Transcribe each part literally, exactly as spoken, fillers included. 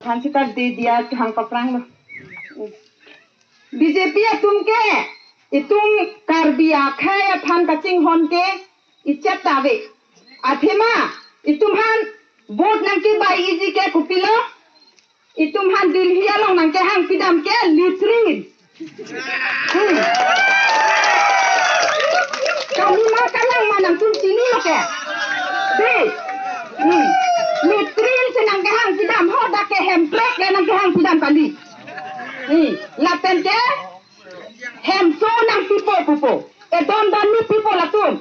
Aphan seta de diya kehang paprang lo. B J P atum ke, itum Karbi akhei aphan kachinghon ke, ichet ta ave. Athema, itum aphan vote nangkebai-iji ke kopilo, itum aphan Delhi along nangkehang pidam ke latrine. Hmm. Kami ma kalang ma nangtum chini lo ke. Dei. Hmm. Latrine si nangkehang pidam ho, dak ke hemprek le nangkehang pidam kali. Hmm. Lapen ke hemso nangpipo pupo. Edon donni pipo latum.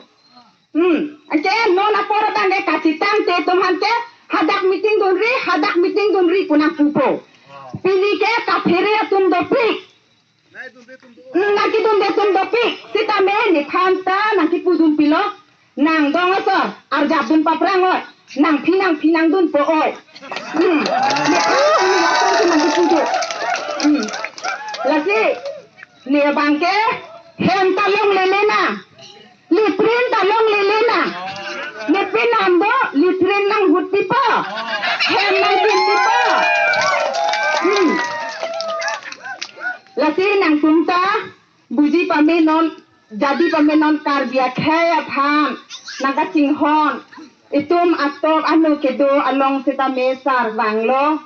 Hmm, anke non apor abang ke kachitang te itum aphan ke hadak meeting dunri, hadak meeting dunri pu nangpupo. Pini ke kaphere atum dopik. Hmm, nangkedunde atum dopik. Sitame nephan ta nangkepudun pilo. Nang dong asor, arjap dun paprang oi. Nangphi nangphi nangdunpo oi. Hmm. Nephan ta nangkepudun. Hmm. Lasi, ne abang ke hem ta longle le nang. Latrine ta longle le nang. Ne penam do, latrine nanghut pipo. Hem nangpin pipo. Hmm. Lasi nangtum ta buji pame non, jadi pame non, Karbi akhei aphan nangkachinghon. Itum atok ano kedo along sitame sar vanglo.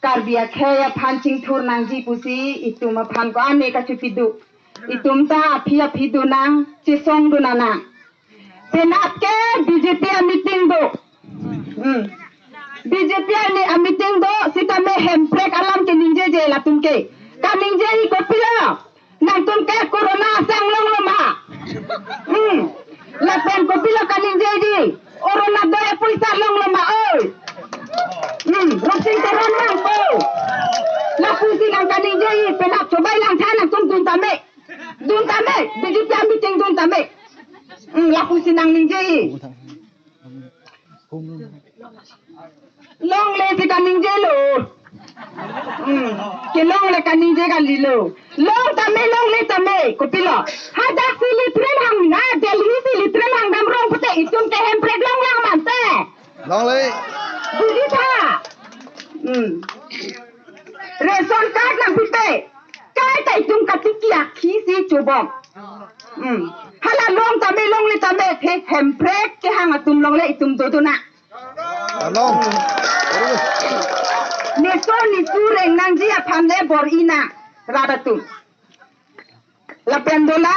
Karbi akhei aphan chingthur nangji pusi itum aphan ko-an ne kachipiduk. Itum ta aphi aphi do nang, chesong do nang. Penap ke B J P a meeting do. Hmm. B J P a ni a meeting do, sitame hemprek alam keningjeje latum ke. Kaningjeji kopilo? Nangtum ke corona asang longlo ma? Hmm. Lapen kopilo kaningjeji? Corona do ya poisa longlo ma oi? Hmm. Roksing Teron nangpo. Lapusi nangkaningjeji, penap chobai lang tha nangtum dun tame. Dun tame, B J P a meeting dun tame. Hmm, lapusi nangningjeji. Longle si kaningjelo. Hmm, kelongle kaningje kalilo. Long tame, longle tame, kopilo? Hadak si latrine hang na, Delhi si latrine hangdam rong pute itum ke hemprek longlang ma te? Longle. Buji tha. Hmm. Ration card nangpite. Kaita itum katiki akhei si chobom. Hmm. Hala long tame, longle tame, he hemprek kehang atum longle itum dodo nang. Along. Neso nesu reng nangji aphan le bor-i nang rat atum. Lapen dola